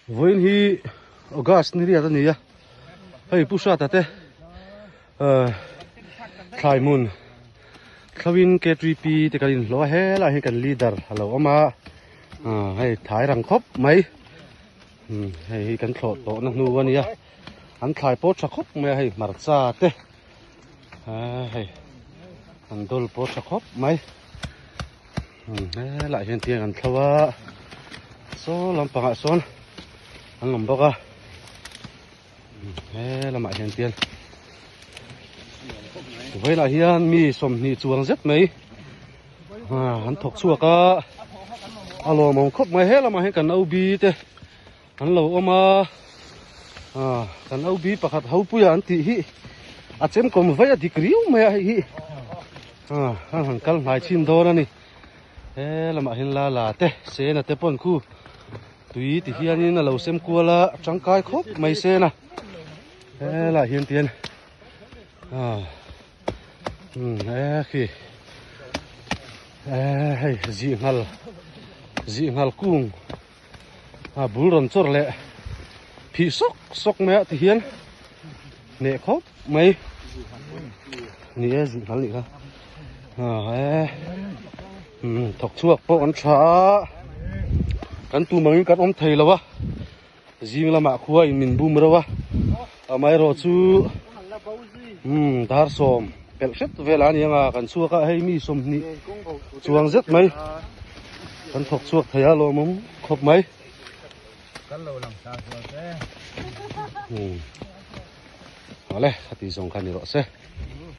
Vawiin hi August ni riat a ni a, hei Pu Hrata te ahh thlai hmun thlawin K3P te kan inhlawh a, helaiah hian kan leader a lo awm a, ahh hei thai rang khawp mai umm hei hi kan thlawh tawhna hnu a nia, an thlai pawh tha khawp mai a hei hmarcha te ahh hei an dawl pawh tha khawp mai. Helaiah hian tiang an thlo a saw lampangah sawn an awm bawk a he lamah hian tian vawiinah hian mi 20 chuang zet mai an thawk chhuak a a lawmawm khawp mai he lamah hian kan OB te an lo awm a kan OB pakhat Hopuia an tih hi a chemkawm vaih a dik riau mai a hei hi an han kal hnai chhin dawn a ni he lamah hian la la te sena te pawn khu tui ti hianin a lo sem kual a tangkai khawp mai sena helaiah hian tian he khi hei zihnghal zihnghal kung. A bul rawn chawr leh phih sawk sawk mai a ti hian hneh khawp mai ni e zih nghal nih kha a e thawk chhuak pawh kan tha a kan tum angin kan awm thei lo a zing lamah khua in min bum reuh a amaherawh chu dar sawm pelh hret vel a ni ang a kan chhuak a hei mi 20 chuang zet mai kan thawk chhuak thei a lawmawm khawp mai kan lo lang sa zual te ale khati zawng kha ni rawh se.